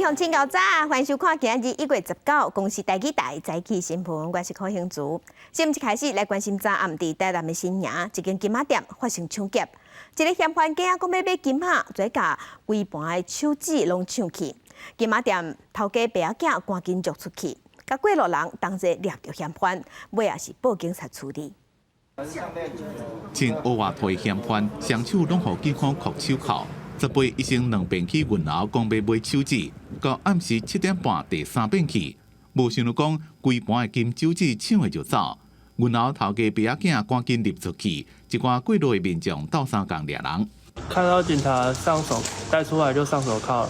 鄉親𠢕早，歡迎收看今仔日1月19公視台語台早起新聞，我是柯興竹。新聞一開始來關心昨暗佇台南的新營一間金仔店發生搶劫，一个嫌犯驚講欲買金仔，就共規盤的手指攏搶去。金仔店頭家爸仔囝趕緊衝出去，共過路人同齊掠著嫌犯，尾仔是報警察處理。穿烏外套的嫌犯，雙手攏予警方銬手銬。十八伊先兩遍去銀樓講欲買手指，到暗時7點半第三遍去，無想到講規盤的金手指搶的就走。銀樓頭家爸仔囝趕緊入出去，一寡過路的民眾鬥相共掠人。看到警察上手帶出來就上手銬了，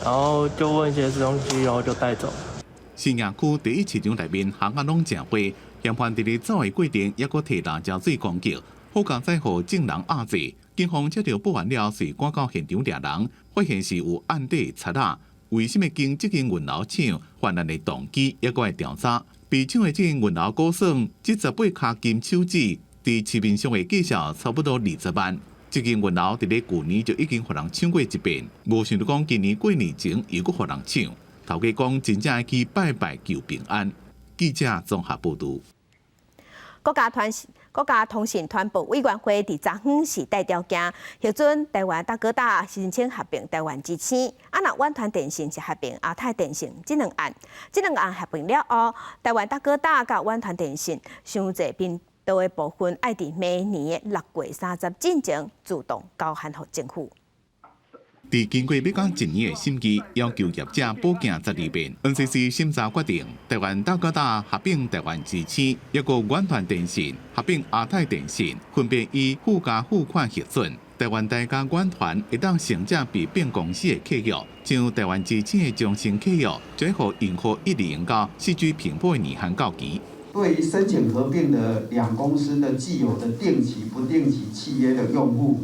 然後就問一些東西，然後就帶走。新營區第一市場內面巷仔攏誠火，嫌犯佇咧走的過程，猶閣提辣椒水攻擊，好佳哉予眾人壓制。警方接到報案了，隨趕到現場掠人，發現是有案底賊仔。為啥物經這間銀樓搶？犯案的動機猶閣會調查。被搶的這間銀樓估算，這18跤金手指佇市面上的價數差不多20萬。這間銀樓佇咧舊年就已經予人搶過一遍，無想到講今年過年前又閣予人搶。頭家講真正愛去拜拜求平安。記者綜合報導。國家通訊傳播委員會佇昨昏是帶條件，核准台灣大哥大申請合併台灣之星，啊若遠傳電信是合併亞太電信，這兩案合併了後，台灣大哥大佮遠傳電信傷濟頻道的部分，愛佇明年的6月30進前自動交還予政府。佇經過欲到一年的審議，要求業者補件12遍，NCC 審查決定，台灣大哥大合併台灣之星，抑閣遠傳電信合併亞太電信，分別以附加付款核准。台灣大佮遠傳會當承接被併公司的契約，像台灣之星的終身契約，就會予用戶一直用到4G 頻譜的年限到期。對於申請合併的兩公司的既有的定期、不定期契約的用戶，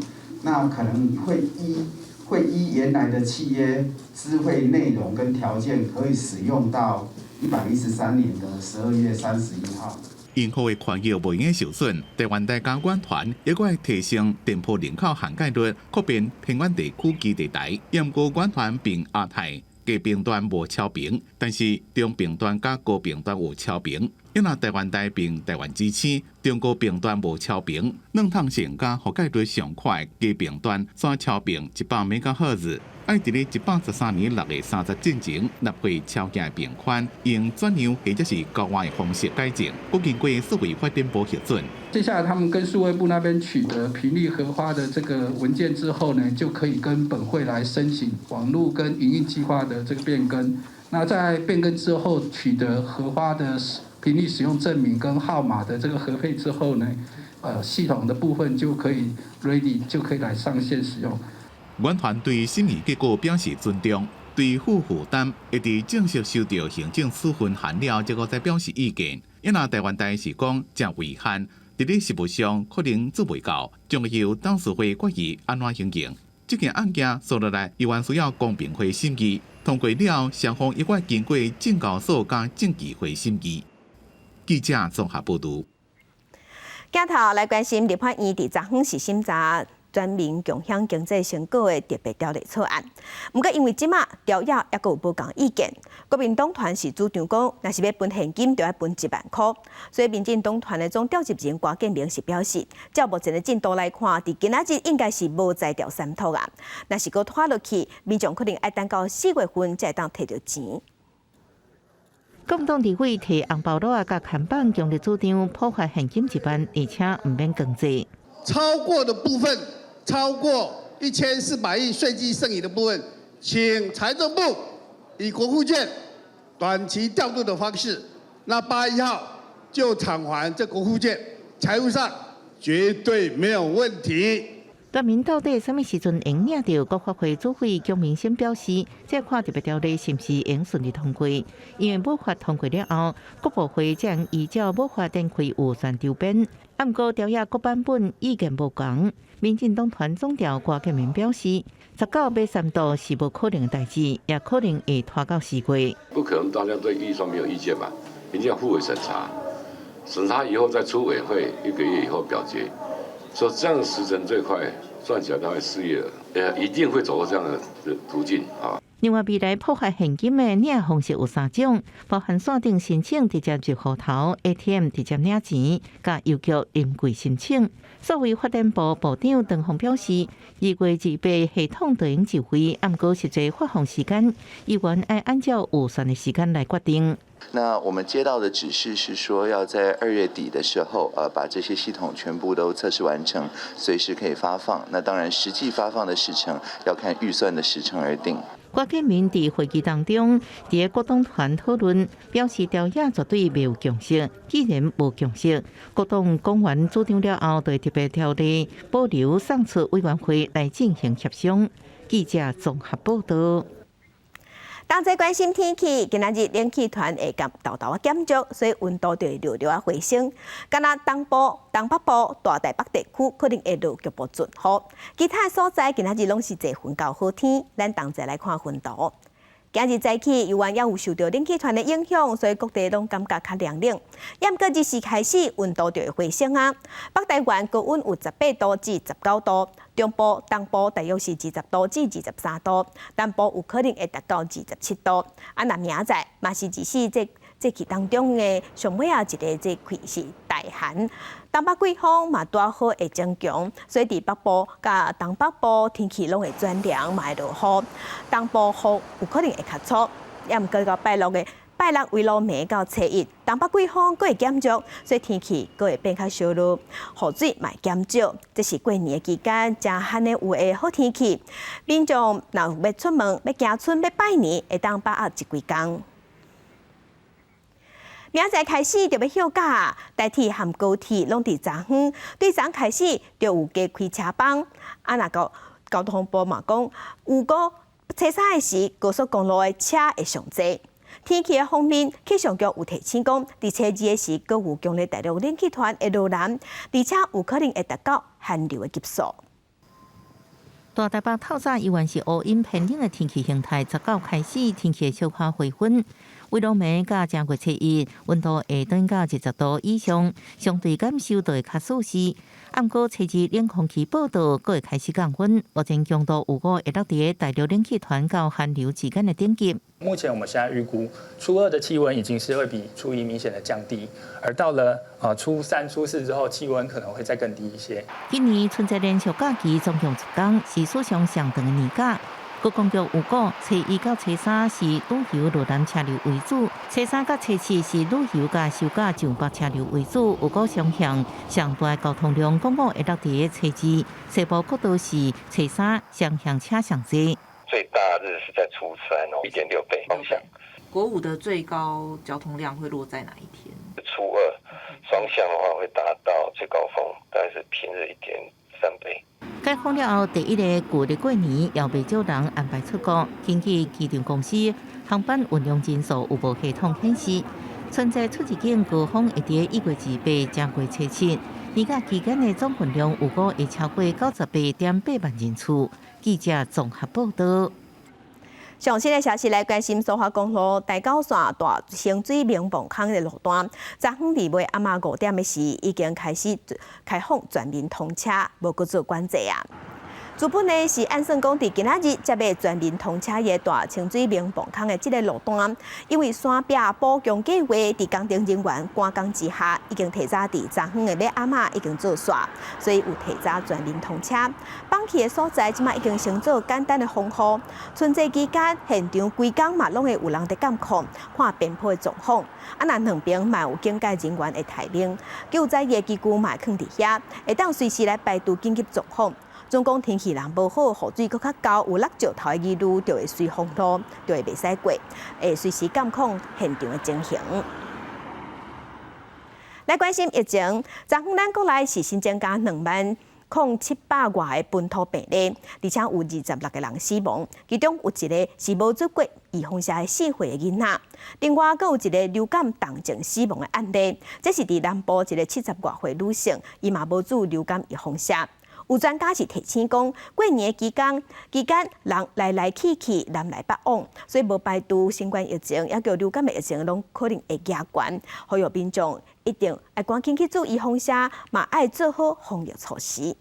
那可能會依原來的契約資費內容跟條件，可以使用到113年的12月31號。用戶的權益袂用受損，台灣大佮遠傳猶閣會提升電波人口涵蓋率，擴遍偏遠地區基地台。毋過遠傳併亞太低頻段無超頻，但是中頻段佮高頻段有超頻。因若台灣大併台灣之星，中高頻段無超頻，貫透性佮覆蓋率上快低頻段煞超頻100兆赫茲，愛佇咧113年6月30進前納費超額頻寬，用轉讓或者是交換的方式改正，閣經過數位發展部核准。接下來他們跟數位部那邊取得頻率核發的這個文件之後呢，就可以跟本會來申請網路跟營運計劃的這個變更。那在變更之後取得核發的頻率使用證明跟號碼的這個核配之後呢，系統的部分就可以 ready，就可以來上線使用。遠傳對審議結果表示尊重，對付負擔會佇正式收到行政處分函了，才閣再表示意見。因若台灣大是講誠遺憾，佇咧實務上可能做袂到，將由董事會決議按怎行動。這件案件紲落來，猶原需要公平會審議，通過了，雙方猶閣經過證交所佮證期會審議。記者綜合報導。鏡頭來關心立法院佇昨昏是審查全民共享經濟成果的特別條例草案。毋過因為這馬朝野猶閣有無仝意見，國民黨團是主張講，若是欲分現金，就愛分1萬箍。所以民進黨團的總召集人郭建明是表示，照目前的進度來看，佇今仔日應該是無才調三讀啊。若是閣拖落去，民眾可能愛等到4月份才會當提著錢。國民黨立委提紅包袋佮看板，強烈主張普發現金1萬，而且毋免強制。超過的部分，超過1400億稅計剩餘的部分，請財政部以國庫券短期調度的方式，那8月1號就償還這國庫券，財務上絕對沒有問題。國民到底啥物時陣會領著？國發會主委蔣明生表示，這看特別條例是毋是會順利通過？因為母法通過了後，國部會將依照母法展開預算籌編。毋過朝野各版本意見無仝。民進黨團總召郭建明表示，19欲三讀是無可能的代誌，也可能會拖到4月。不可能大家對預算沒有意見吧？一定要互為審查，審查以後再出委會，一個月以後表決。所以這樣時程最快，算起來大概4月，一定會走到這樣的途徑啊。另外，未來普發現金的領方式有三種，包含線頂申請直接入戶頭、ATM 直接領錢，佮郵局臨櫃申請。數位發展部部長陳峰表示，2月28系統就會就位，毋過實際發放時間，依然愛按照預算的時間來決定。那我們接到的指示是說，要在2月底的時候，把這些系統全部都測試完成，隨時可以發放。那當然，實際發放的時程要看預算的時程而定。郭建明佇會議當中，佇國黨團討論，表示條約絕對未有共識。既然無共識，各黨講完主張了後，就特別條例保留送出委員會來進行協商。記者綜合報道。同齊關心天氣，今仔日冷氣團會共沓沓仔減弱，所以溫度就會略略仔回升。敢若東部、東北部、大台北地區可能會落局部陣雨，其他所在今仔日攏是濟雲到好天。咱同齊來看雲圖。今日早起，猶原猶有受著冷氣團的影響，所以各地攏感覺較涼冷。毋過日時開始，溫度就會回升啊。北台灣高溫有18度至19度，中部、東部大約是20度至23度，南部有可能會達到27度。啊，若明仔載嘛是二四節節氣當中的上尾仔一个節氣是大寒，東北季風嘛拄好會增強，所以佇北部佮東北部天氣攏會轉涼，嘛會落雨。東部雨有可能會較粗，也毋過到拜六的拜六微露暝到初一，東北季風閣會減弱，所以天氣閣會變較燒熱，雨水嘛會減少。這是過年的期間，誠罕的有的好天氣。民眾若有欲出門、欲行村、欲拜年，會當把握這幾工。明仔載開始就欲歇假，台鐵和高鐵攏佇昨昏，對昨開始就有加開車班。啊，若交通部嘛講，預估初三的時，高速公路的車會上濟。天氣的方面，氣象局有提醒講，佇初二的時，閣有強烈大陸冷氣團會落南，而且有可能會達到寒流的級數。大台北透早依然是烏陰偏冷的天氣形態，19開始天氣小可回溫。微露暝佮正月初一，溫度會轉到20度以上，相對感受就會較舒適。毋過初二冷空氣報到，閣會開始降溫。目前強度預估會落佇大陸冷氣團到寒流之間的等級。目前我們現在預估初二的氣溫已經是會比初一明顯的降低，而到了初三、初四之後，氣溫可能會再更低一些。今年春節連續假期總共10天，是史上上長的年假。觀光局預估，初一到初三是旅遊落南車流為主，初三到初四是旅遊佮休假上北車流為主。預估雙向上大交通量，講會落佇初二，西部國道是初三雙向車上濟。最大日是在初三哦，1.6倍方向。國五的最高交通量會落在哪一天？初二雙向的話會達到最高峰，大概是平日1.3倍。解封了後，第一个舊曆過年也袂少人安排出國。根據機場公司航班運量人數有無系統顯示，春節出入境高峰會佇1月28、正月初七，年假期間的總運量預估會超過98.8萬人次。記者綜合報道。上新的消息來關心蘇花公路台九線大清水明磅空的路段，昨昏佇尾暗仔5點的時，已經開始開放全面通車，無閣做管制啊。主本呢是按算講，佇今仔日才欲全面通車的大清水明磅空的這个路段，因為山壁補強計劃佇工程人員趕工之下，已經提早佇昨昏的尾暗仔已經做煞，所以有提早全面通車。崩去的所在，這馬已經先做簡單的防護。春節期間，現場規工嘛攏會有人佇監控，看邊坡的狀況。啊，若兩邊嘛有警戒人員會待命，救災的機具嘛會囥佇遐，會當隨時來排除緊急狀況。總講天氣若無好，雨水閣較厚，有落石頭的疑慮，就會隨封路，就會袂使過，會隨時監控現場的情形。來關心疫情，昨昏咱國內是新增加2萬零700外个本土病例，而且有26個人死亡，其中有一个是無注過預防射的4歲的囡仔，另外閣有一个流感重症死亡的案例，這是佇南部一个70外歲女性，伊嘛無注流感預防射。有專家是提醒講，過年期間人來來去去，南來北往，所以無排除新冠疫情，抑閣流感的疫情攏可能會加懸，呼籲民眾一定愛趕緊去注預防射，嘛愛做好防疫措施。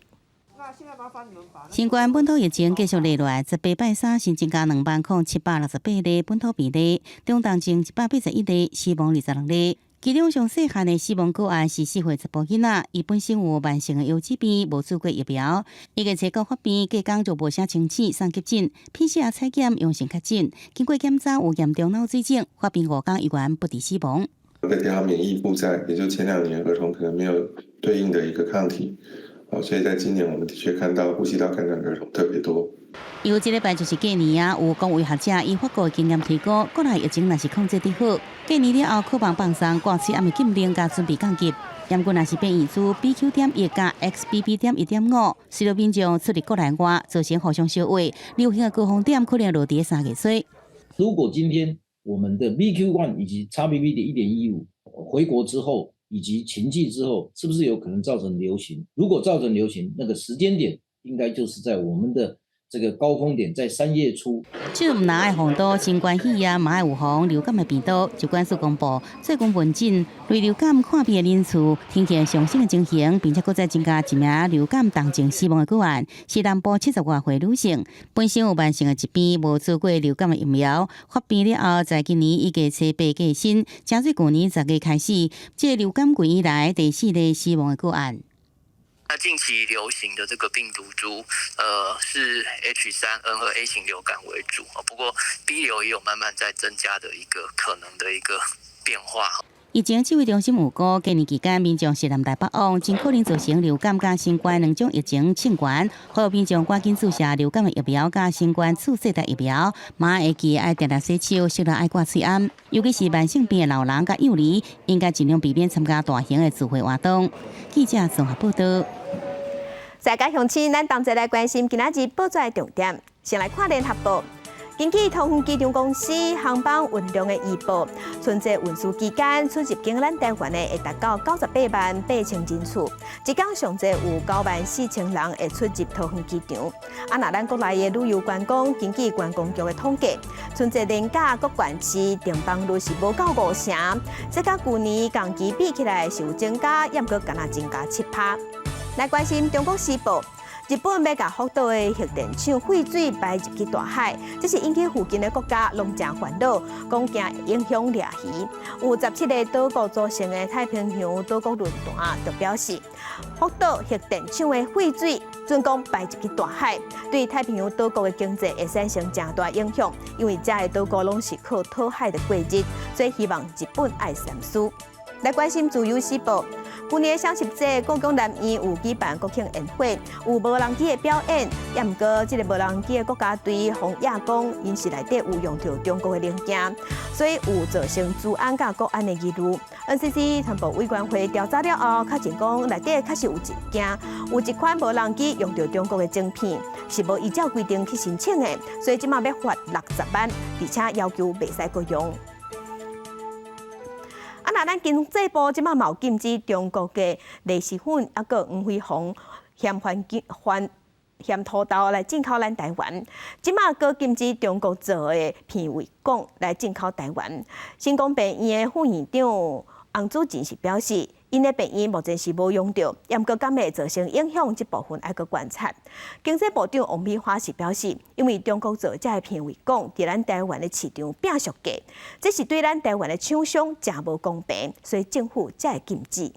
新冠本土疫情繼續熱來，18拜三新增加20,768例本土病例，中重症181例，死亡26例。其中上細漢的死亡個案是4歲查埔囡仔，伊本身有慢性的腰子病，無注過疫苗。伊個初發病，隔工就無啥清醒，送急診，PCR 採檢陽性確診，經過檢查有嚴重腦水腫，發病5工依然不治死亡。被調免疫負債，也就前2年兒童可能沒有對應的一個抗體。所以在今年，我們的確看到呼吸道感染兒童特別多。有這禮拜就是過年啊，有公衛學者以法國的經驗推估，國內疫情若是控制得好，過年了後可望放鬆掛喙罨的禁令佮準備降級。毋過若是變異株 BQ.1佮 XBB.1.5，隨著民眾出入國內外，造成互相相話，流行的高峰點可能落佇3月初。如果今天我們的 BQ.1 以及 XBB.1.15回國之後，以及秦記之後，是不是有可能造成流行？如果造成流行，那個時間點應該就是在我們的這個高峰點，在3月初。這毋但愛防堵新冠肺炎，嘛愛預防流感的病毒。疾管署公布最近門診類流感看病的人數呈現上升的情形，並且閣再增加一名流感重症死亡的個案，是南部70外歲女性，本身有慢性的疾病，無注過流感的疫苗，發病了後，在今年一月初八過身，正做舊年10月開始，這個流感季以來第四例死亡的個案。那近期流行的這個病毒株，是 H3N2 A 型流感為主，不過 B 流也有慢慢在增加的一個可能的一個變化。疫情指揮中心預估，過年期間民眾是南來北往，真可能造成流感佮新冠兩種疫情衝懸，呼籲民眾趕緊注射流感的疫苗佮新冠次世代疫苗，嘛會記愛定定洗手，適當愛掛喙罨，尤其是慢性病的老人佮幼兒，應該盡量避免參加大型的聚會活動。記者綜合報道。在家鄉親，咱同齊來關心今仔日報紙的重點。先來看聯合報，根據桃園機場公司航班運量的預報，春節運輸期間出入境咱台灣的會達到98萬8千人次，一工上濟有9萬4千人會出入桃園機場。啊，若咱國內的旅遊觀光，根據觀光局的統計，春節連假各縣市訂房率是無到5成，這佮舊年同期比起來是有增加，猶閣敢若增加7趴。來關心中國時報，日本欲共福島的核電廠廢水排入去大海，這是引起附近的國家攏誠煩惱，講驚影響掠魚。有17個島國組成的太平洋島國論壇就表示，福島核電廠的廢水準講排入去大海，對太平洋島國的經濟會產生誠大影響，因為這个島國攏是靠討海的過日，所以希望日本愛三思。來關心自由時報，舊年雙十節，故宮南院有舉辦國慶宴會，有無人機的表演，也毋過這个無人機的國家隊予亞講，𪜶是內底有用著中國的零件，所以有造成資安佮國安的疑慮。NCC 傳播委員會調查了後，確認講內底確實有一件，有一款無人機用著中國的晶片，是無依照規定去申請的，所以這馬欲罰60萬，而且要求袂使閣用。啊，若咱經濟部這馬嘛有禁止中國的利是粉，猶閣黃飛鴻鹹番番鹹土豆來進口咱台灣。這馬閣禁止中國做的鼻胃管來進口台灣。成功病院的副院長洪主任是表示，𪜶的病院目前是無用著，毋過敢會造成影響，這部分愛閣觀察。經濟部長王美花是表示，因為中國做這个鼻胃管佇咱台灣的市場拼俗價，這是對咱台灣的廠商誠無公平，所以政府才會禁止。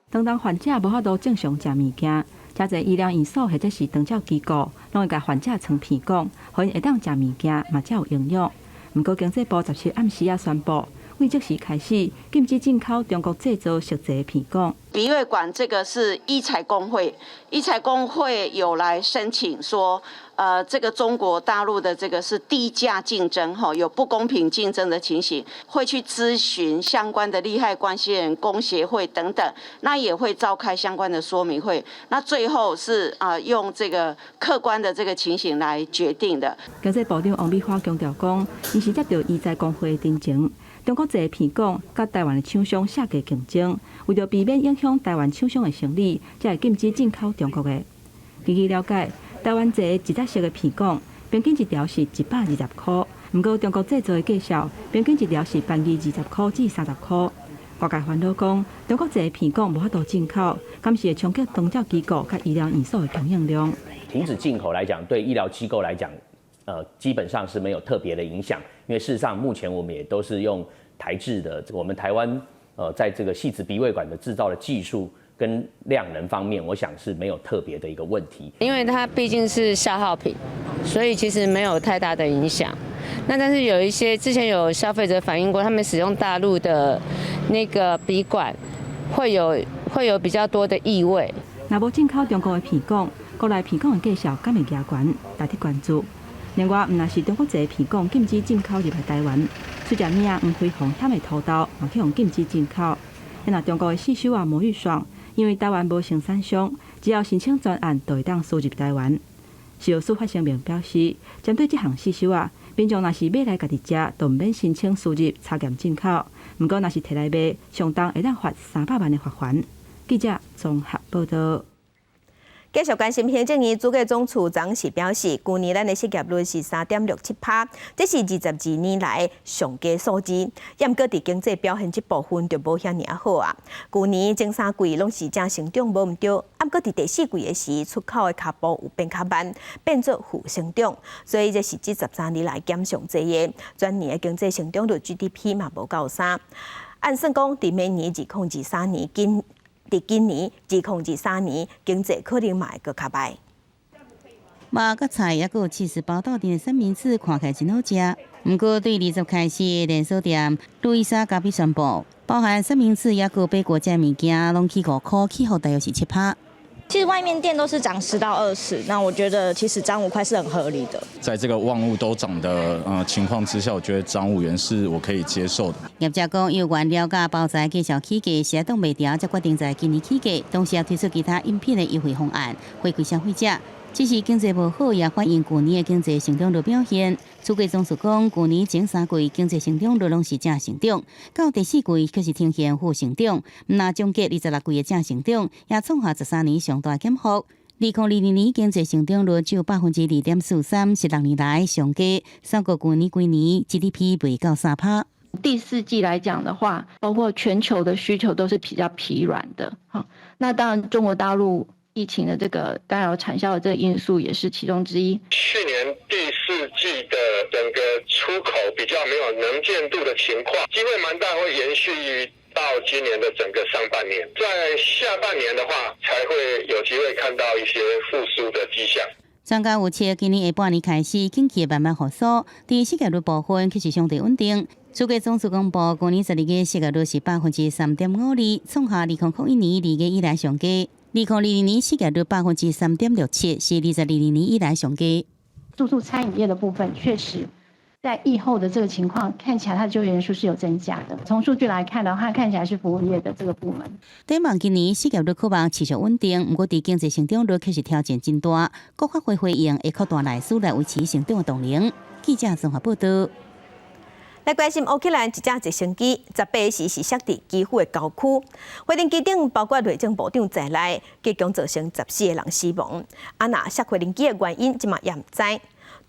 當當患者無法度正常食物件，誠濟醫療院所或者是長照機構，攏會共患者裝鼻管，予𪜶會當食物件嘛才有營養。毋過經濟部17暗時仔宣布，對即時開始禁止進口中國製造熟製鼻管。鼻胃管這個是醫材公會，醫材公會有來申請說，這個中國大陸的這個是低價競爭，哈，有不公平競爭的情形，會去諮詢相關的利害關係人、工協會等等，那也會召開相關的說明會，那最後是啊，用這個客觀的這個情形來決定的。經濟部長王美花強調講，𪜶是接著醫材公會的陳情，中國製鼻管佮台灣的廠商下價競爭，為著避免影響台灣廠商的生意，才會禁止進口中國的。根據了解，台灣製一節式的鼻管，平均一條是120箍，毋過中國製造的價數，平均一條是便宜20箍至30箍。外界煩惱講，中國製鼻管無法度進口，敢是會衝擊長照機構佮醫療院所的供應量？停止進口來講，對醫療機構來講，基本上是沒有特別的影響，因為事實上目前我們也都是用台製的，我們台灣在這個細子鼻胃管的製造的技術跟量能方面，我想是沒有特別的一個問題。因為它畢竟是消耗品，所以其實沒有太大的影響。那但是有一些之前有消費者反映過，他們使用大陸的那個鼻管，會有比較多的異味。若無進口中國的鼻管，國內鼻管的價數敢會加懸，值得關注。另外，毋但是中國製鼻管禁止進口入來台灣，隨食物仔黃飛鴻險的土豆嘛去予禁止進口。若中國的四手仔魔芋爽，因為台灣無生產商，只要申請專案就會當輸入台灣。食藥署發聲明表示，針對這項四手仔，民眾若是買來家己食，就毋免申請輸入查驗進口。毋過，若是提來賣，上重會當罰300萬的罰鍰。記者綜合報道。繼續關心行政院主計總處昨時表示，舊年咱的失業率是3.67趴，這是22年來上低數字。毋過佇經濟表現這部分就無遐爾好啊。舊年前三季攏是正成長無毋對，毋過佇第四季的時，出口的跤步有變較慢，變做負成長，所以這是這13年來減上濟的。全年的經濟成長率 GDP 嘛無夠三。按算講，佇明年2023年今佇今年2023年經濟可能嘛會閣較䆀。肉佮菜，抑閣有起司包鬥陣的三明治，看起來真好食。毋過對20開始連鎖店路易莎咖啡宣布，包含三明治抑閣百果這物件，攏起5塊，起幅大約是7趴。其實外面店都是漲10到20，那我覺得其實漲5塊是很合理的。在這個萬物都漲的情況之下，我覺得漲5元是我可以接受的。業者講，由原料佮包材繼續起價，實在擋袂牢，才決定在今年起價，同時也推出其他飲品的優惠方案，回饋消費者。只是經濟無好，也反映舊年的經濟成長率表現。主計總處講，舊年前三季經濟成長率攏是正成長，到第四季卻是呈現負成長。毋但終結26季的正成長，也創下13年上大減幅。2022年經濟成長率只有2.43%，是6年來上低。三個舊年規年 GDP 未到3趴。第四季來講的話，包括全球的需求都是比較疲軟的。哈，那當然中國大陸疫情的這個干擾產銷的這個因素也是其中之一。去年第四季的整個出口比較沒有能見度的情況，機會蠻大，會延續到今年的整個上半年，在下半年的話，才會有機會看到一些復甦的跡象。專家預測，今年下半年開始，景氣慢慢復甦，佇失業率部分卻是相對穩定。主計總處公布，舊年12月失業率是3.52%，創下2001年2月以來上低。2022年失業率3.67%，是22年以來上低。住宿餐飲業的部分，確實在疫後的這個情況，看起來它的就業人數是有增加的。從數據來看的話，看起來是服務業的這個部門。展望今年失業率可望持續穩定，毋過佇經濟成長率卻是挑戰真大。國發會回應會擴大內需來維持成長的動能。記者綜合報道。來關心烏克蘭一架直升機，18時是摔佇基輔的郊區，飛行機頂包括內政部長在內，計共造成14個人死亡。啊，若摔飛行機的原因，這馬也毋知。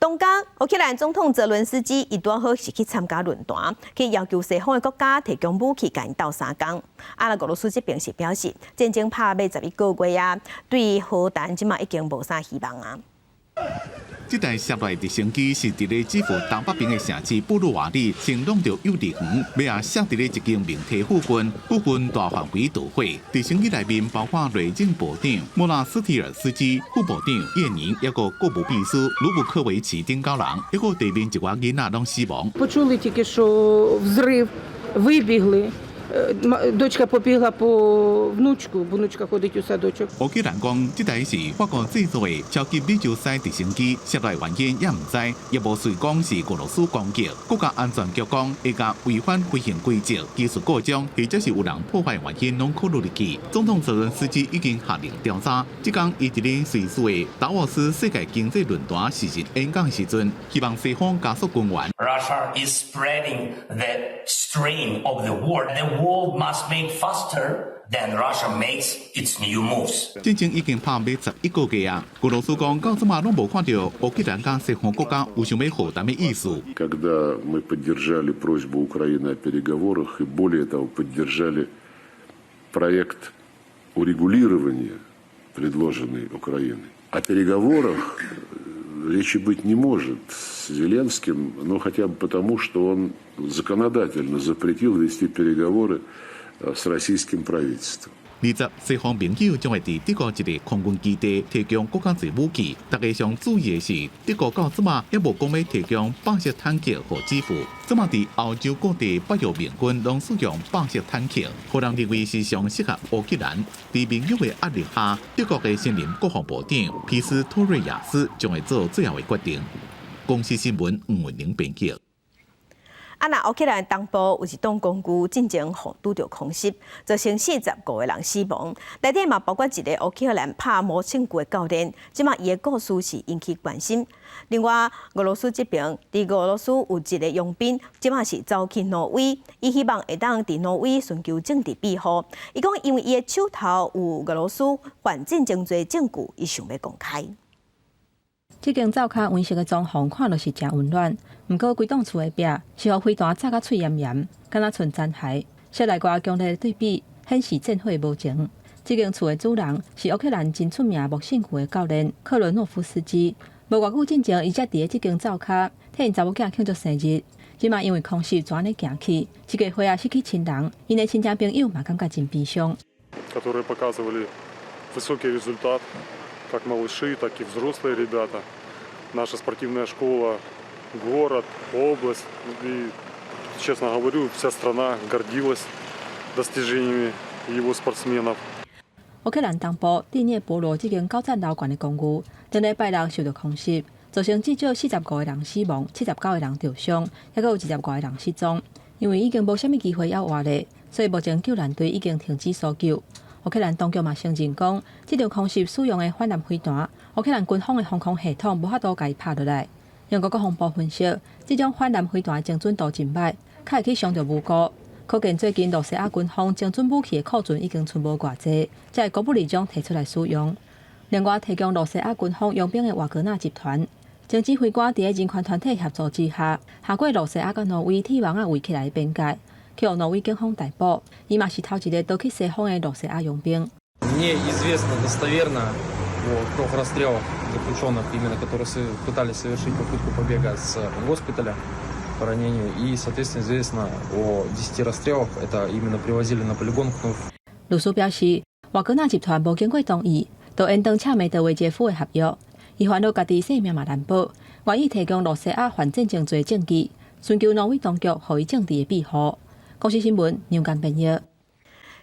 當工烏克蘭總統澤倫斯基伊拄好是去參加論壇，去要求西方的國家提供武器，共𪜶鬥相共。啊，若俄羅斯這邊是表示，戰爭拍欲11個月啊，對和談這馬已經無啥希望啊。這台摔落直升機是佇咧基輔東北邊的城市布魯瓦里，先弄著幼稚園，尾仔摔佇咧一間民宅附近，附近大範圍著火。直升機內面包括內政部長莫納斯提爾斯基、副部長葉寧，抑閣國務秘書盧布科維奇等九人，抑閣地面一寡囡仔攏死亡。 Почули тільки що взрыв, вибігли. Дочка побігла по внучку, бо внучка ходить у садочок. 烏克蘭講，這台是法國製造的超級美洲獅直升機，摔落原因也毋知，也無隨講是俄羅斯攻擊。國家安全局講，會共違反飛行規則、技術故障，或者是有人破壞原因，攏考慮入去。總統澤倫斯基已經下令調查。這工伊佇咧瑞士的達沃斯世界經濟論壇視訊演講時陣，希望西方加速軍援。 Russia is spreading the strain of the war. The world must make faster Then Russia makes its new moves. 戰爭已經拍欲11個月啊！俄羅斯講到這馬攏無看著烏克蘭佮西方國家有想欲和談的意思。 Когда мы поддержали просьбу Украины о переговорах и, более того, поддержали проект урегулирования, предложенный Украиной. О переговорах речи быть не может с Зеленским, ну, хотя бы потому, что он законодательно запретил вести переговоры с российским правительством. 20，西方盟友將會佇德國一个空軍基地提供閣較濟武器。大家上注意的是，德國到這馬猶無講欲提供豹式坦克予基輔。這馬佇歐洲各地北約盟軍攏使用豹式坦克，予人認為是上適合烏克蘭。佇盟友的壓力下，德國的新任國防部長皮斯托瑞亞斯將會做最後的決定。公視新聞吳文玲編輯。啊，若烏克蘭東部有一棟公寓進前予拄著空襲，造成45個人死亡。內底嘛包括一个烏克蘭拍魔槍球的教練，這馬伊的故事是引起關心。另外，俄羅斯這邊佇俄羅斯有一个傭兵，這馬是走去挪威，伊希望會當佇挪威尋求政治庇護。伊講因為伊的手頭有俄羅斯犯戰爭罪證據，伊想欲公開。這間灶跤溫室的裝潢看落是誠溫暖，毋過規棟厝的壁是予飛彈炸甲碎炎炎，敢若賰殘骸。室內外強烈的對比，顯示戰火無情。這間厝的主人是烏克蘭真出名木勝球的教練克倫諾夫斯基。無偌久進前，伊才佇咧這間灶跤替𪜶查某囝慶祝生日。這馬因為空襲就按呢行去，這家伙仔失去親人，𪜶的親戚朋友嘛感覺真悲傷。 Которые показывали высокий результат, как малыши, так и взрослые ребята. Наша спортивная школа, город, область и, честно говорю, вся страна гордилась достижениями его спортсменов. 烏克蘭東部第聶伯羅這間九層樓懸的公寓，頂禮拜六受著空襲，造成至少45個人死亡，79個人著傷，猶閣有20外個人失蹤。因為已經無啥物機會猶活咧，所以目前救援隊已經停止搜救。烏克蘭當局嘛承認講，這場空襲使用的反艦飛彈，烏克蘭軍方的防空系統無法度共伊拍落來。英國國防部分析，這種反艦飛彈的精準度真䆀，較會去傷著無辜。可見最近露西亞軍方精準武器的庫存已經賰無偌濟，才會孤不二將提出來使用。另外，提供露西亞軍方傭兵的瓦格納集團，前指揮官佇咧人權團體協助之下，跨過露西亞佮挪威鐵網仔圍起來的邊界，去予挪威警方逮捕。伊嘛是頭一个逃去西方的露西亞傭兵。 Мне известно достоверно о трех расстрелах заключенных, именно которые пытались совершить попытку побега с госпиталя по ранению. И, соответственно, известно о 10 расстрелах. Это именно привозили на полигон. 律師表示，瓦格納集團無經過同意，就延長簽梅德韋傑夫的合約。伊煩惱家己性命嘛難保，願意提供露西亞犯戰爭罪證據，尋求挪威當局予伊政治的庇護。公視新聞梁間編譯。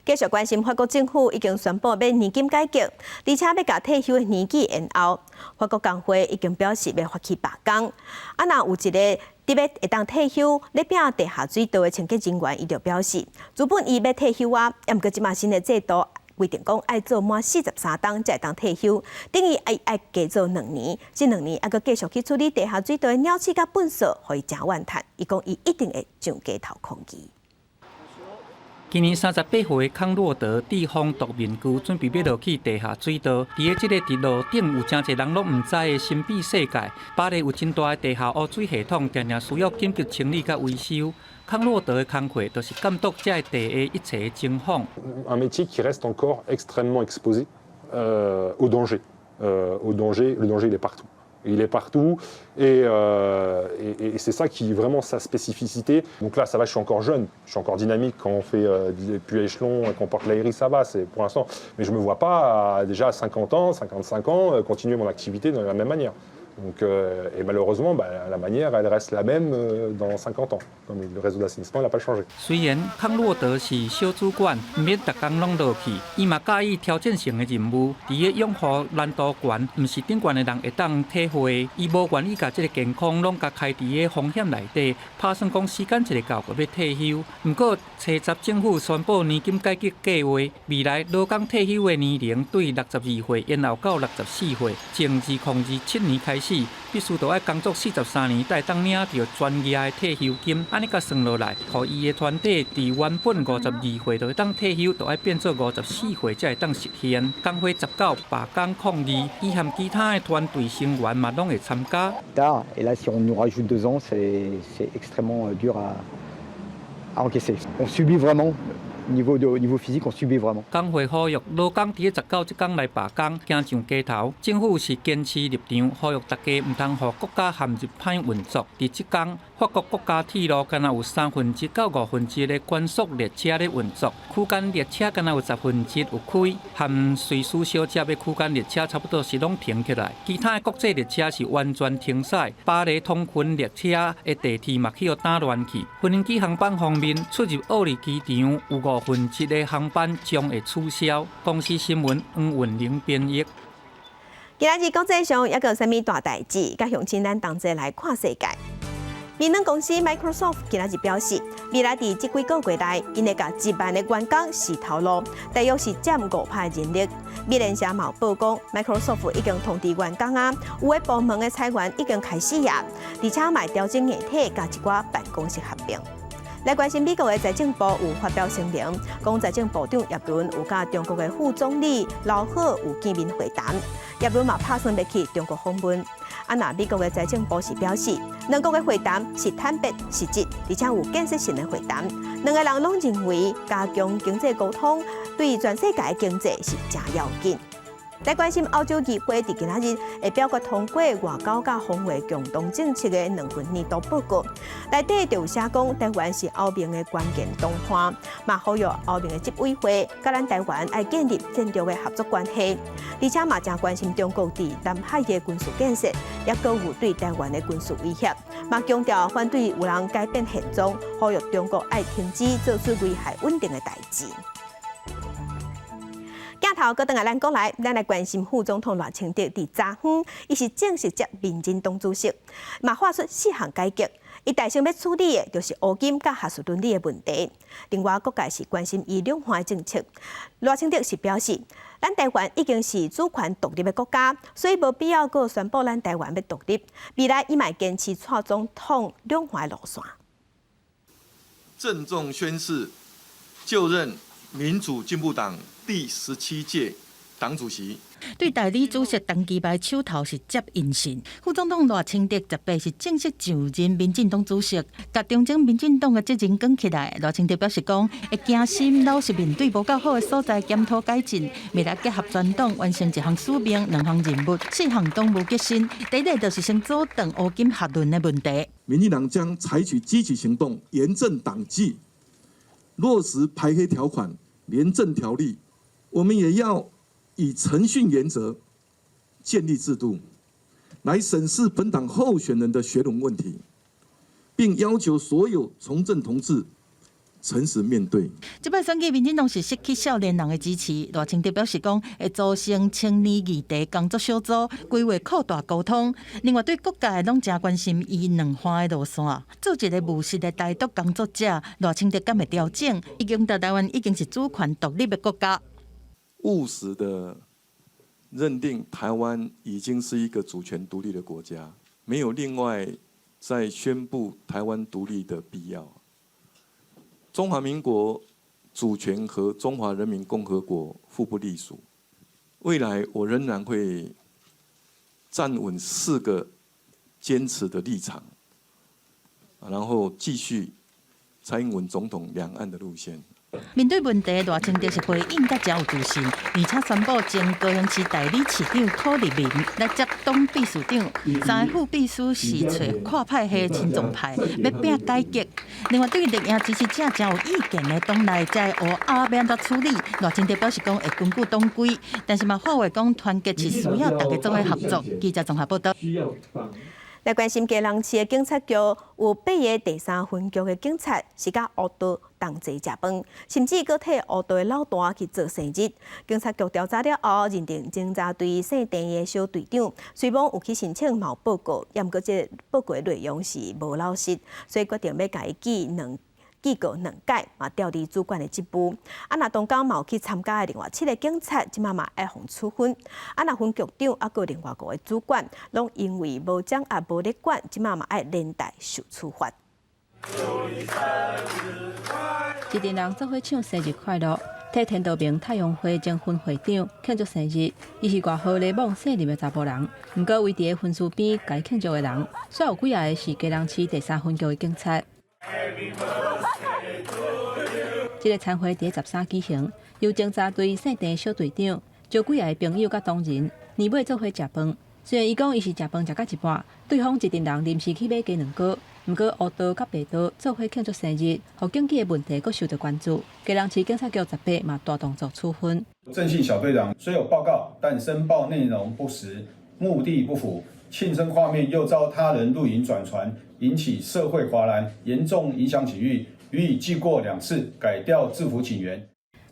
繼續關心，法國政府已經宣布欲年金改革，而且欲共退休的年紀延後。法國工會已經表示欲發起罷工。啊，若有一个得欲會當退休，咧拚地下水道的清潔人員，伊就表示，原本伊欲退休啊，毋過這馬新的制度規定講愛做滿43冬才會當退休，等於愛愛加做兩年，這兩年猶閣繼續去處理地下水道的鳥屎佮糞埽，予伊誠怨嘆。伊講伊一定會上街頭抗議。今年38歲的康洛德戴防毒面具，準備欲落去地下水道。佇咧這个佇路頂有誠濟人攏毋知的神秘世界，巴黎有真大的地下污水系統，定定需要緊急清理佮維修。康洛德的工課就是監督這个地下一切的情況。 Un métier qui reste encore extrêmement exposé au danger. Au danger, le danger, il est partout. Il est partout et c'est ça qui est vraiment sa spécificité. Donc là, ça va, je suis encore jeune, je suis encore dynamique quand on fait puits à échelon, qu'on porte l'ARI, ça va, c'est pour l'instant. Mais je ne me vois pas déjà à 50 ans, 55 ans, continuer mon activité de la même manière. Donc, et malheureusement, bah, la manière, elle reste la même dans 50 ans. Comme le réseau d'assainissement n'a pas changé. 雖然康洛德是小主管，毋免逐工攏落去，伊嘛佮意挑戰性的任務。佇咧養護難度懸，毋是頂懸的人會當體會。伊無願意共這个健康攏共開佇咧風險內底，拍算講時間一个到，就欲退休。毋過，初十政府宣布年金改革計劃，未來勞工退休的年齡對62歲延後到64歲，從2027年開始。始，必須著愛工作43年，才會當領著全額的退休金。按呢共算落來，予伊的團體佇原本52歲就會當退休，著愛變做54歲才會當實現。工會19罷工抗議，伊和其他的團隊成員嘛攏會參加。 Tard, et là, si on nous rajoute 2 ans, c'est extrêmement dur à encaisser. On subit vraiment. Au niveau physique, on subit vraiment. 工會呼籲勞工佇19這工來罷工，驚上街頭。政府是堅持立場，呼籲大家毋通予國家陷入歹運作。佇這工，法國國家鐵路干焦有1/3到1/5的高速列車咧運作，區間列車干焦有1/10有開，和瑞士相接的區間列車差不多是攏停起來。其他的國際列車是完全停駛。巴黎通勤列車的地鐵嘛去予打亂去。飛機航班方面，出入奧利機場有1/5的航班將會取消。公視新聞黃雲玲編譯。今仔日國際上猶閣有啥物大代誌？佮鄉親咱同齊來看世界。微軟公司 Microsoft 今仔日表示，未來佇這幾個月內，𪜶會共1萬个員工辭頭路，大約是佔5%人力。美聯社嘛有報講，Microsoft 已經通知員工啊，有的部門的裁員已經開始啊，而且嘛調整硬體佮一寡辦公室合併。來關心美國的財政部有發表聲明，講財政部長葉倫有佮中國的副總理劉鶴有見面會談，葉倫嘛拍算欲去中國訪問。啊，若美國的財政部是表示，兩國的會談是坦白、實質，而且有建設性的會談。兩个人攏認為加強經濟溝通對全世界經濟是誠要緊。來關心歐洲議會佇今仔日會表決通過外交佮防衛共同政策的兩份年度報告，內底就有寫講台灣是歐盟的關鍵同伴，嘛呼籲歐盟的執委會佮咱台灣愛建立戰略的合作關係，而且嘛誠關心中國佇南海的軍事建設，猶閣有對台灣的軍事威脅，嘛強調反對有人改變現狀，呼籲中國愛停止做出危害穩定的代誌。鏡頭閣轉來咱國內，咱來關心副總統賴清德佇昨昏，伊是正式接民進黨主席，嘛喊出四項改革。伊大先欲處理的，就是烏金佮學術倫理的問題。另外，各界是關心伊兩岸政策。賴清德是表示，咱台灣已經是主權獨立的國家，所以無必要閣宣布咱台灣欲獨立。未來伊嘛會堅持蔡總統兩岸路線。鄭重宣誓就任民主進步黨第17屆黨主席。對代理主席陳其邁手頭是接印信，副總統賴清德18是正式就任民進黨主席，共重整民進黨的責任扛起來。賴清德表示講，會誠心老實面對無夠好的所在，檢討改進，未來結合全黨完成一項使命、兩項任務、四項黨務革新。第一個就是先阻斷烏金學倫的問題。民進黨將採取積極行動，嚴正黨紀，落實排黑條款、廉政條例。我們也要以誠信原則建立制度，來審視本黨候選人的學倫問題，並要求所有從政同志誠實面對。這擺選舉，民進黨是失去少年人的支持。賴清德表示講，會組成青年議題工作小組，規劃擴大溝通。另外，對各界攏誠關心伊兩岸的路線，做一個務實的台獨工作者，賴清德敢會調整？伊強調台灣已經是主權獨立的國家。務實的認定，台灣已經是一個主權獨立的國家，沒有另外再宣布台灣獨立的必要。中華民國主權和中華人民共和國互不隸屬。未來我仍然會站穩四個堅持的立場，然後繼續蔡英文總統兩岸的路線。面對問題，賴清德是回應得誠有自信，而且宣布前高雄市代理市長柯立明來接黨秘書長，三个副秘書是揣跨派系親中派，欲拚改革。另外，對於綠營支持者誠有意見的黨內這烏鴉欲按怎處理，賴清德表示講會根據黨規，但是嘛喊話講團結是需要大家做伙合作。記者綜合報道。來關心基隆市的警察局有八个第三分局的警察是佮黑道同齊食飯，甚至閣替黑道的老大去做生日。警察局調查了後，認定偵查隊姓鄭的小隊長，雖罔有去申請嘛有報告，猶毋過這個報告的內容是無老實，所以決定欲共伊記兩記過兩改，嘛調離主管的職務。啊，若當工嘛有去參加的另外七个警察，這馬嘛愛予處分。啊，若分局長啊，閣另外五个主管，攏因為無掌壓無咧管，這馬嘛愛連帶受處罰。一陣人做伙唱生日快樂，替天道盟太陽花前分會長慶祝生日。伊是外號咧莽姓林的查埔人，毋過圍佇个分區邊共伊慶祝的人，煞有幾仔个是基隆市第三分局的警察。這个餐會佇13舉行，由偵查隊姓鄭小隊長招幾仔个朋友佮同仁，年尾做伙食飯。雖然伊講伊是食飯食到一半，對方一陣人臨時去買雞卵糕，毋過烏道佮白道做伙慶祝生日，予警紀的問題閣受到關注。基隆市警察局18嘛大動作處分。鄭姓小隊長雖有報告，但申報內容不實，目的不符，慶生畫面又遭他人錄影轉傳，引起社會譁然，嚴重影響警譽，予以記過兩次，改調制服警員。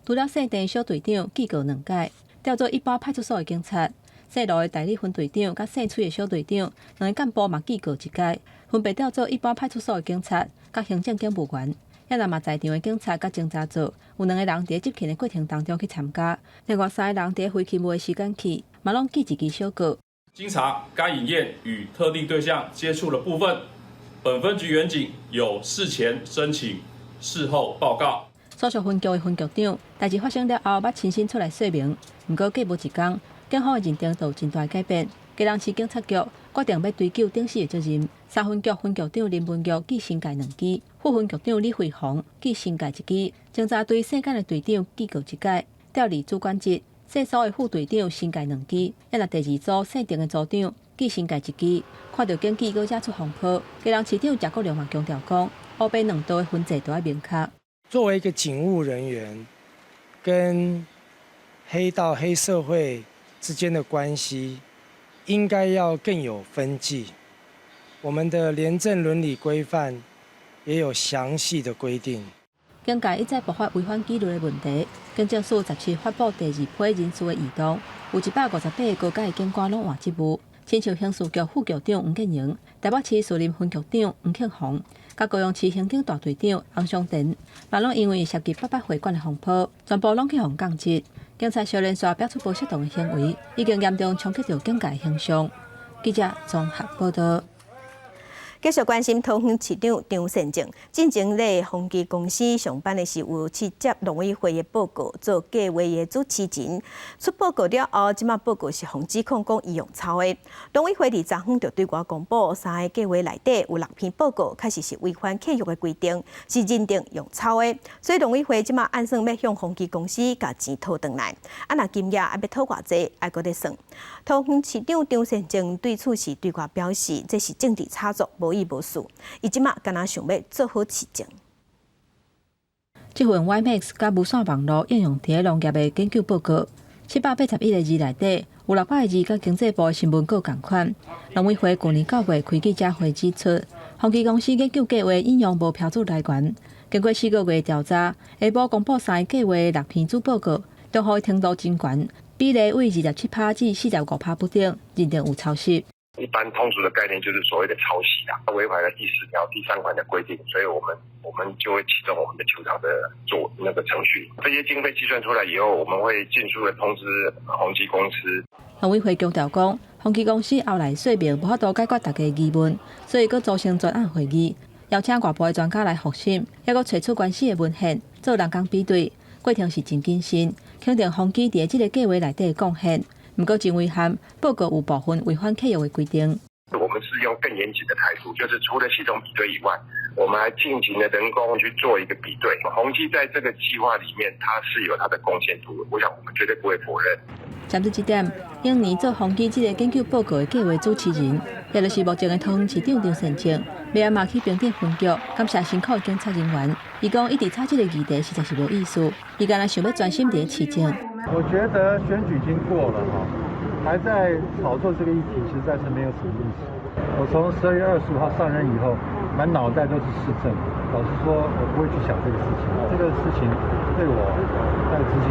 除了姓鄭小隊長記過兩改，調做一般派出所的警察。姓盧的代理分隊長佮姓崔的小隊長，兩个幹部嘛記過一改，分別調做一般派出所的警察佮行政警務員。遐若嘛在場的警察佮偵查組，有兩个人佇執勤的過程當中去參加，另外三个人佇非勤務的時間去，嘛攏記一支小過。經查該飲宴與特定對象接觸的部分，本分局員警有事前申請、事後報告。所屬分局的分局長，代誌發生了後，捌親身出來說明，毋過過無一工，警方的認定就有真大改變。基隆市警察局決定欲追究頂死的責任。三分局分局長林文玉記申誡兩支，副分局長李惠宏記申誡一支，偵查隊姓簡的隊長記過一改，調離主管職。姓蘇的副隊長申誡兩支，抑若第二組姓鄭的組長記申誡一支。看著警紀閣惹出風波，基隆市長謝國樑嘛強調講，烏白兩道的分際都愛明確。作為一個警務人員，跟黑道黑社會之間的關係，應該要更有分際。我們的廉政倫理規範也有詳細的規定。警界一再爆發違反紀律的問題，警政署17發布第二批人事的異動，有158个高階的警官攏換職務，親像刑事局副局長黃建榮、台北市樹林分局長黃慶宏、佮高雄市刑警大隊長洪尚田，嘛攏因為涉及八八會館的風波，全部攏去予降職。警察相連續表出無適當的行為，已經嚴重衝擊著警界形象。記者綜合報導。繼續關心桃園市長張善政，進前咧宏碁公司上班的時有去接農委會的報告做計劃的主持人。出報告了後，這馬報告是予指控講伊用抄的。農委會佇昨昏就對外公布，三个計劃內底有六篇報告確實是違反契約的規定，是認定用抄的。所以農委會這馬按算欲向宏碁公司共錢討轉來。啊，若金額愛欲討偌濟，愛閣咧算。桃園市長張善政對此是對外表示，這是政治炒作，無意無事，伊這馬敢若想欲做好市政。這份 WiMAX 佮無線網路應用佇咧農業的研究報告，781個字內底有600個字，佮經濟部的新聞稿仝款。農委會去年9月開記者會指出，宏碁公司研究計劃引用無標註來源，經過4個月調查，下晡公布三个計劃六篇主報告，綜合程度真懸，比例為27%至45%不等，認定有抄襲。一般通俗的概念就是所謂的抄襲啊，違反了第10條第三款的規定，所以我們就會啟動我們的求償的做那個程序。這些經費計算出來以後，我們會盡速的通知宏碁公司。農委會強調講，宏碁公司後來說明無法度解決大家疑問，所以閣組成專案會議，邀請外部的專家來複審，抑閣提出原始的文獻做人工比對，過程是真謹慎，肯定宏碁佇這个計劃內底的貢獻。毋過真遺憾，報告有部分違反契約的規定。我們是用更嚴謹的態度，就是除了系統比對以外，我們還進行了人工去做一個比對。宏碁在這個計劃裡面，它是有它的貢獻度，我想我們絕對不會否認。針對這點，永年做宏碁這個研究報告的計劃主持人，也就是目前的桃園市長張善政，尾仔嘛去平鎮分局感謝辛苦的警察人員。伊講一直炒這个議題實在是無意思，伊干焦想欲專心佇咧市政。我覺得選舉已經過了哈，還在炒作這個議題，實在是沒有什麼意思。我從12月25號上任以後，滿腦袋都是市政。老實說，我不會去想這個事情。這個事情對我在執行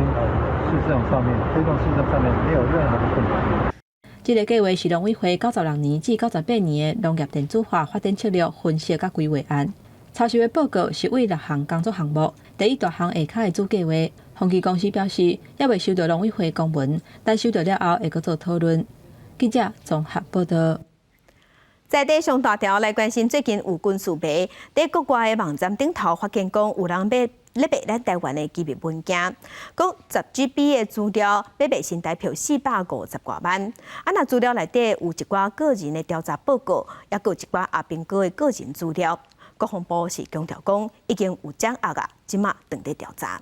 市政上面、推動市政上面沒有任何的困難。這个計劃是農委會96年至98年的農業電子化發展策略分析佮規劃案。抄襲的報告是為六項工作項目，第一大項下跤的主計劃。宏碁公司表示，猶未收到農委會公文，等收到了後會閣做討論。記者綜合報道。在地上大條來關心，最近有軍事迷佇國外的網站頂頭發現，講有人欲咧賣咱台灣的機密文件，講10 GB 的資料欲賣新台票450外萬。啊，若資料內底有一寡個人的調查報告，抑閣有一寡阿兵哥的個人資料。國防部是強調講，已經有掌握啊，這馬正佇調查。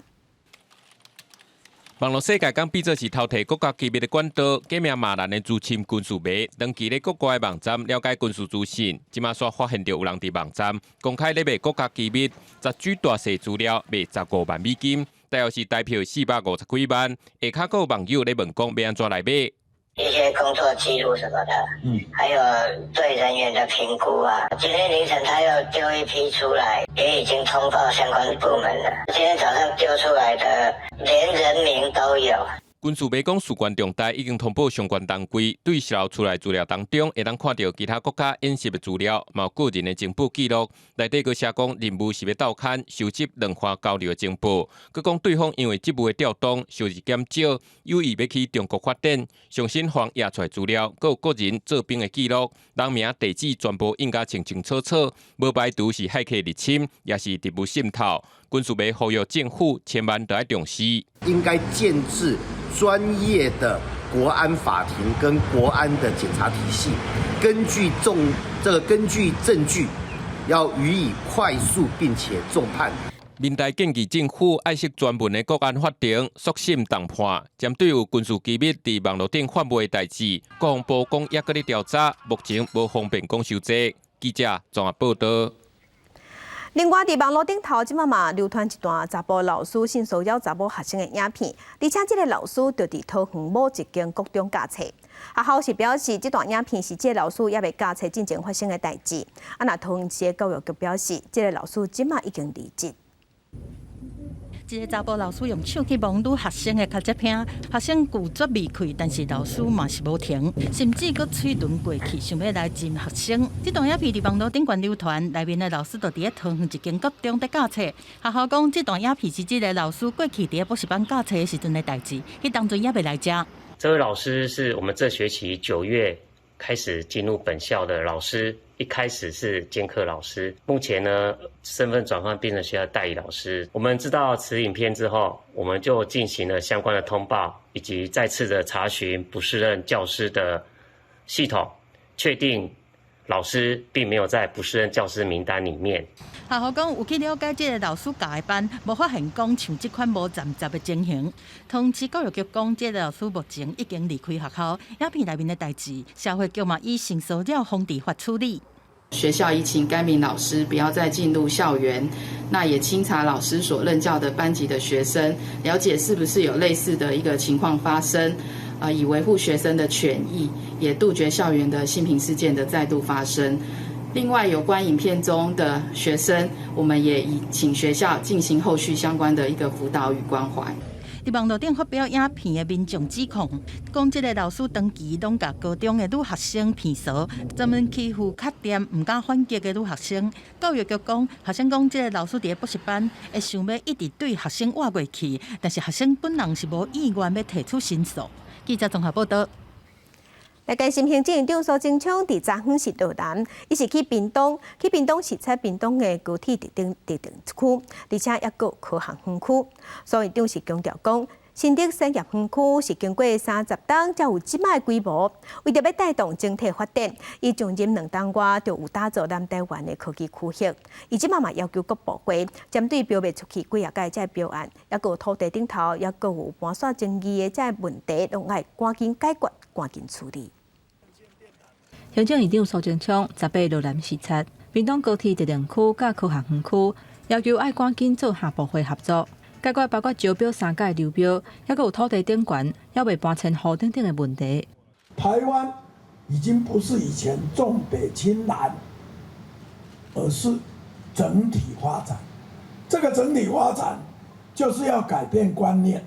網路世界講比做是偷提國家機密的管道，假名馬蘭的資深軍事迷，長期咧國外的網站了解軍事資訊，這馬煞發現著有人佇網站公開咧賣國家機密，10 G 大細資料賣15萬美金，大約是台票450幾萬。下跤閣有網友咧問講欲按怎來買？一些工作記錄什麼的，還有對人員的評估啊。今天凌晨他又丟一批出來，也已經通報相關部門了。今天早上丟出來的，連人名都有。軍事迷講事關重大，已經通報相關單位，對洩露出來資料當中，會當看著其他國家演習的資料，嘛有個人的情報記錄。內底閣寫講任務是欲鬥勘收集兩岸交流的情報。閣講對方因為職務的調動，收入減少，有意欲去中國發展，上新予人掖出來資料，閣有個人做兵的記錄，人名、地址全部印甲清清楚楚，無排除是駭客入侵，抑是特務滲透。軍事迷呼籲政府千萬著愛重視，應該建置專業的國安法庭跟國安的檢查體系，根據重這個根據證據，要予以快速並且重判。民代建議政府愛設專門的國安法庭，速審重判，針對有軍事機密佇網路頂販賣的代誌，國防部講猶閣咧調查，目前無方便講傷濟。記者綜合報道。另外，佇網路頂頭，這馬嘛流傳一段查埔老師性騷擾查某學生的影片，而且這个老師就佇桃園某一間國中教冊。學校是表示，這段影片是這个老師猶未教冊進前發生的代誌。啊，若桃園市的教育局表示，這个老師這馬已經離職。一个查埔老師用手去摸女學生的跤脊鉎，學生拒絕離開，但是老師嘛是無停，甚至閣喙唇過去，想欲來親學生。這段影片佇網路頂懸流傳，內面的老師就佇咧桃園一間國中佇教冊。學校講，這段影片是這个老師過去佇咧補習班教冊的時陣的代誌，彼當陣猶未來遮。這位老師是我們這學期9月開始進入本校的老師，一開始是兼課老師，目前呢身份轉換變成學校代理老師。我們知道此影片之後，我們就進行了相關的通報，以及再次的查詢不適任教師的系統，確定老師並沒有在不適任教師名單裡面。學校講有去了解這个老師教的班，無發現講像這款無攢雜的情形。桃園市教育局講，這个老師目前已經離開學校。影片內面的代誌，社會局嘛以性騷擾防治法處理。學校已請該名老師不要再進入校園，那也清查老師所任教的班級的學生，了解是不是有類似的一個情況發生，以維護學生的權益，也杜絕校園的性平事件的再度發生。另外，有關影片中的學生，我們也已請學校進行後續相關的一個輔導與關懷。佇網路頂發表影片的民眾指控，講這个老師長期攏共高中的女學生騙嫂，專門欺負較恬毋敢反擊的女學生。教育局講，學生講這个老師佇咧補習班會想欲一直對學生倚過去，但是學生本人是無意願欲提出申訴。記者綜合報道。來關心行政院長蘇貞昌佇昨昏是到南，伊是去屏東，去屏東視察屏東的高鐵特定區，而且抑閣有科學園區。蘇院長是強調講，新竹產業園區是經過30冬才有這擺的規模，為著欲帶動整體發展，伊上任2冬外就有打造南台灣的科技區域。伊這擺嘛要求各部會針對標賣出去幾仔個這標案，抑閣有土地頂頭，抑閣有搬線爭議的這問題，攏愛趕緊解決，趕緊處理。行政院長蘇貞昌18落南視察屏東高鐵特定區佮科學園區，要求愛趕緊做下部會合作，解決包括招標三屆流標，抑閣有土地頂懸，猶未搬遷戶等等的問題。台灣已經不是以前重北輕南，而是整體發展。這個整體發展就是要改變觀念。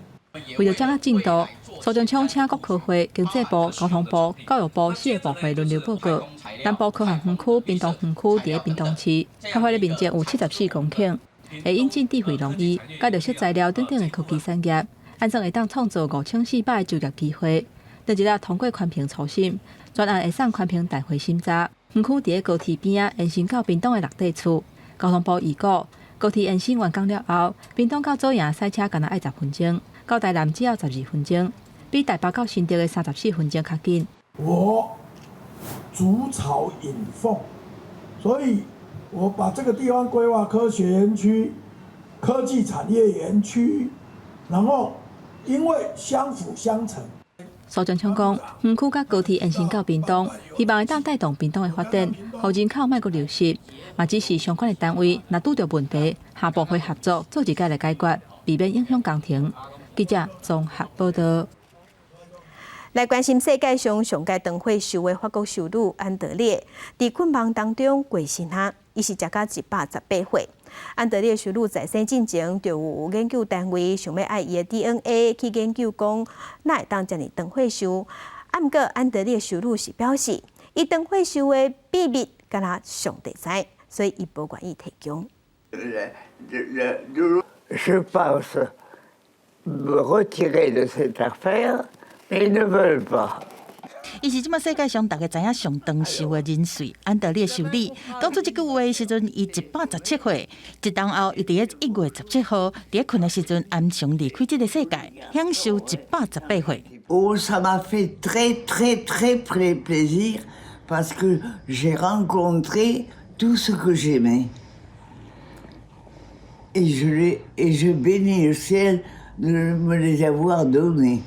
為著掌握進度，蘇貞昌請國科會、經濟部、交通部、教育部四个部會輪流報告。南部科學園區、屏東園區佇咧屏東市，開發的面積有74公頃，會引進智慧農業、佮綠色材料等等的科技產業，按算會當創造5400个就業機會。當日仔通過環評初審，專案會送環評大會審查。園區佇咧高鐵邊仔延伸到屏東的六塊厝。交通部預估，高鐵延伸完工了後，屏東到左營駛車干焦愛10分鐘，到台南只要12分鐘，比台北到新竹的34分鐘較緊。我築巢引鳳，所以我把這個地方規劃科學園區、科技產業園區，然後因為相輔相成。蘇貞昌講，園區佮高鐵延伸到屏東，希望會當帶動屏東的發展，予人口莫閣流失。嘛，只是相關的單位若拄著問題，跨部會合作做一屆來解決，避免影響工程。記者綜合報道。來關心世界上上蓋長歲壽的法國修女安德烈，佇困夢當中過身啊，伊是食到118歲。安德烈修女在生進前，就有研究單位想欲愛伊的 DNA 去研究，講哪會當遮爾長歲壽。啊，毋過安德烈修女是表示，伊長歲壽的秘密，干焦上帝知，所以伊無願意提供。 Je pense me retirer de cette affaire, mais ils ne veulent pas. 伊是這馬世界上逐家知影上長壽的人瑞安德烈修女。講出這句話的時陣，伊117歲。一冬後，伊佇咧1月17號，佇咧睏的時陣安詳離開這个世界，享壽118歲。 Oh, ça m'a fait très très très plaisir parce que j'ai rencontré tout ce que j'aimais. Et je bénis le ciel de me les avoir donnés.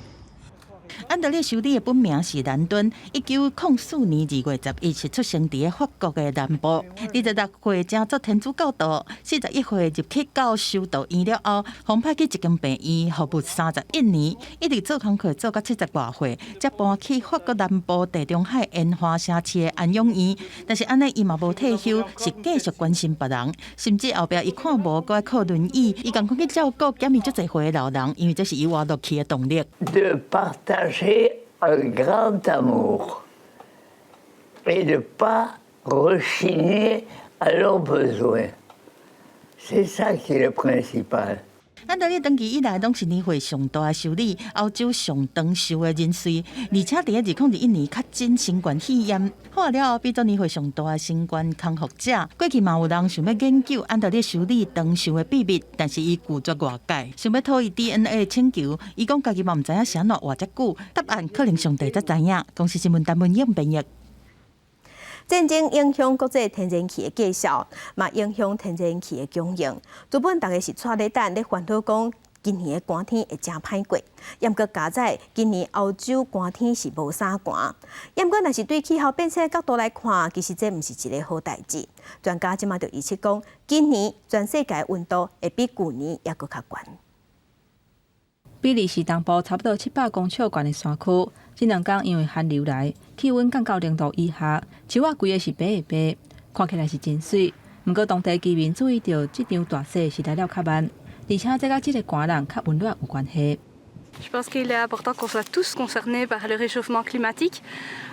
安德烈修女的本名是蘭頓，1904年2月11日出生佇咧法國的南部。26歲成做天主教徒，41歲入去到修道院了後，予派去一間病院服務31年，一直做工課做到70外歲，才搬去法國南部地中海沿海城市的安養院。但是按呢，伊嘛無退休，是繼續關心別人，甚至後壁伊看無閣愛靠輪椅，伊共款去照顧減伊足濟歲的老人，因為這是伊活落去的動力。 De partager un grand amour et de pas rechigner à leurs besoins. C'est ça qui est le principal. 安德烈長期以來攏是年歲上大的修女，歐洲上長壽的人瑞，而且佇咧2021年確診新冠肺炎，好了後變做年歲上大的新冠康復者。過去嘛有人想欲研究安德烈修女長壽的秘密，但是伊拒絕外界，想欲討伊 DNA 請求，伊講家己嘛毋知影是按怎活遮久，答案可能上帝才知影。公視新聞陳文英編譯。戰爭影響國際天然氣的價數，嘛影響天然氣的供應。原本逐家是掣咧等咧煩惱講，今年的寒天會誠歹過。毋過佳哉今年歐洲寒天是無啥寒。毋過若是對氣候變遷的角度來看，其實這毋是一个好代誌。專家這馬就預測講，今年全世界溫度會比舊年猶閣較懸。比利時東部差不多700公尺懸的山區，這兩工因為寒流來，氣溫降到0度以下，樹仔規个是白的白，看起來是真媠。毋過當地居民注意著，這場大雪是來了較慢，而且這佮這个寒冷較溫暖有關係。 Je pense qu'il est important qu'on soit tous concernés par le réchauffement climatique.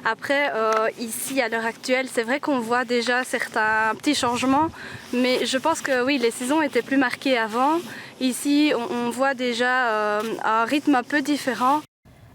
Après, ici, à l'heure actuelle, c'est vrai qu'on voit déjà certains petits changements, mais je pense que oui, les saisons étaient plus marquées avant. Ici, on voit déjà un rythme un peu différent.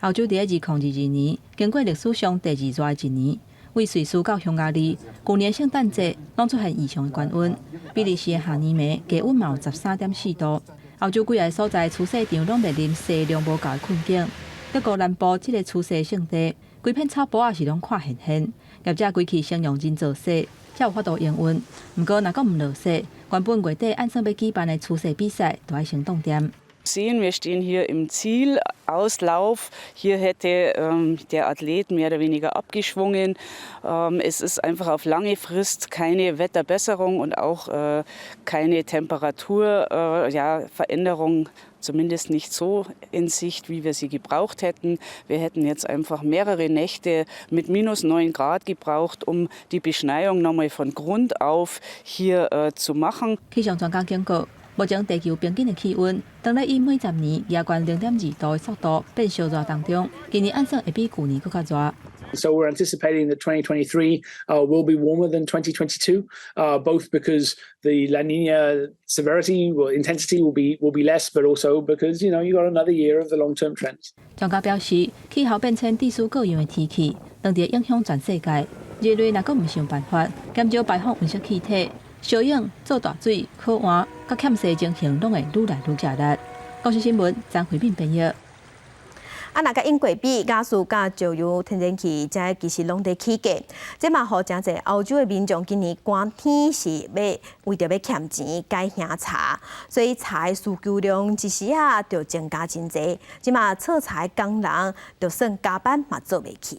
歐洲佇2022年，經過歷史上第二熱的一年，為瑞士到匈牙利，舊年聖誕節攏出現異常的高溫。比利時的下暝暝低溫嘛有13.4度。歐洲幾个所在廚師場攏面臨雪量無夠的困境。德國南部這个廚師聖地，規片草埔仔是攏看現現，業者規氣先用人造雪，才有法度營運。毋過若閣毋落雪，原本月底按算欲舉辦的廚師比賽，就愛先凍定。 Sehen, wir stehen hier im Zielauslauf. Hier hätte der Athlet mehr oder weniger abgeschwungen. Es ist einfach auf lange Frist keine Wetterbesserung und auch keine Temperaturveränderung, ja, Veränderung, zumindest nicht so in Sicht, wie wir sie gebraucht hätten. Wir hätten jetzt einfach mehrere Nächte mit minus 9 Grad gebraucht, um die Beschneiung nochmal von Grund auf hier zu machen. 氣象專家警告，目前地球平均的氣溫，當咧以每10年加懸0.2度的速度變燒熱當中，今年按算會比舊年閣較熱。 So we're anticipating that 2023 will be warmer than 2022, both because the La Nina severity or intensity will be less, but also because you got another year of the long-term trends. 專家表示，氣候變遷致使各樣的天氣，當地影響全世界。人類若閣毋想辦法減少排放溫室氣體，燒湧、做大水、苦旱、佮欠水情形，攏會愈來愈食力。公視新聞張惠敏編譯。啊，若佮英國比，瓦斯佮石油、天然氣，這其實攏佇起價，這嘛予誠濟歐洲的民眾今年寒天是欲為著欲儉錢改興柴，所以柴的需求量一時仔就增加真濟。這馬採柴工人就算加班嘛做袂去。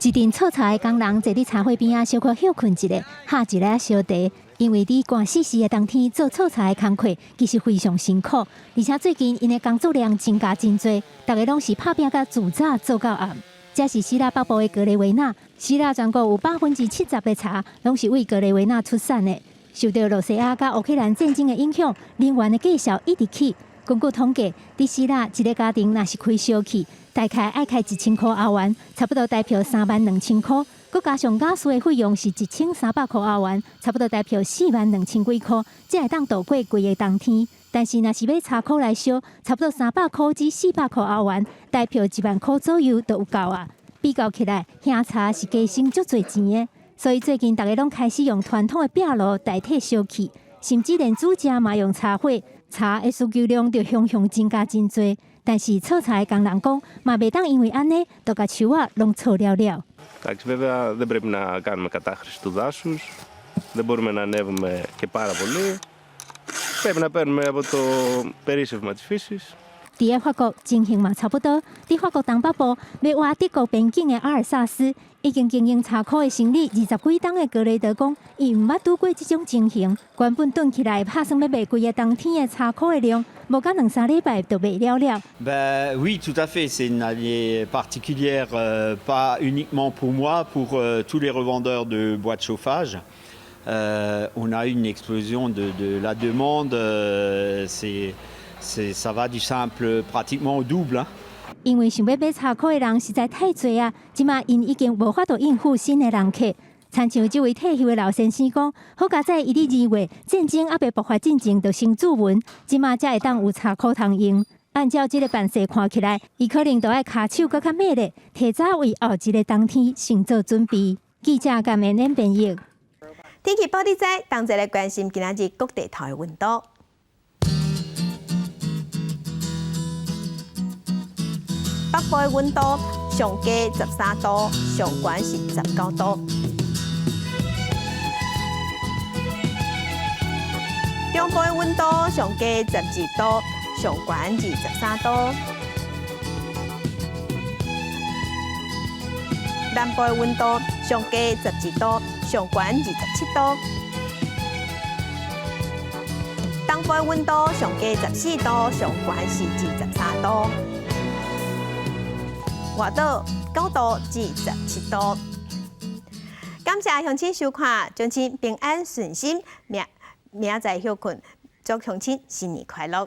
一陣採柴的工人坐佇柴火邊仔，小可歇睏一下，喝一下燒茶。因為佇寒死死的冬天做採柴的工課，其實非常辛苦，而且最近𪜶的工作量增加真濟，逐家攏是拍拚佮自早做到暗。這是希臘北部的格雷維納，希臘全國有70%的柴攏是為格雷維納出產的。受著羅西亞佮烏克蘭戰爭的影響，能源的價數一直起。根據統計，佇希臘一个家庭若是開燒氣，大概愛開1000箍歐元，差不多台票32,000箍。閣加上瓦斯的費用是1300箍歐元，差不多台票42,000幾箍，才會當度過規个冬天。但是若是買柴箍來燒，差不多300箍至400箍歐元，台票1萬箍左右就有夠啊。比較起來，興柴是加省足濟錢的，所以最近逐家攏開始用傳統的壁爐代替燒氣，甚至連煮食嘛用柴火，柴的需求量就雄雄增加真濟。但是採柴的工人講，嘛袂當因為按呢，就共樹仔攏採了了。 Εντάξει, βέβαια δεν πρέπει να κάνουμε κατάχρηση του δάσους, δεν μπορούμε να ανέβουμε και πάρα πολύ. Πρέπει να παίρνουμε από το περίσσευμα της φύσης. 佇个法國情形嘛差不多。佇法國東北部欲倚德國邊境的阿爾薩斯，已經經營柴箍的生意20幾冬的格雷德講，伊毋捌拄過這種情形。原本囤起來拍算欲賣規个冬天的柴箍的量，無到兩三禮拜就賣了了。 Ben oui, tout à fait. C'est une année particulière, pas uniquement pour moi, pour tous les revendeurs de bois de chauffage. On a eu une explosion de la demande. Ça va du simple pratiquement au double, hein. 因為想欲買柴箍的人實在太濟啊，這馬𪜶已經無法度應付新的人客。親像這位退休的老先生講，好佳哉伊佇2月戰爭猶未爆發進前就先注文，這馬才會當有柴箍通用。按照這个辦勢看起來，伊可能就愛跤手閣較猛咧，提早為後一个冬天先做準備。記者甘明演編譯。天氣報你知，同齊來關心今仔日各地頭的溫度。北部的溫度上低13度，上懸是19度。中部的溫度上低12度，上懸23度。南部的溫度上低12度，上懸27度。東部的溫度上低14度，上懸是23度。外島9度至17度。感謝鄉親收看，祝親平安順心，明明仔載歇睏，祝鄉親新年快樂。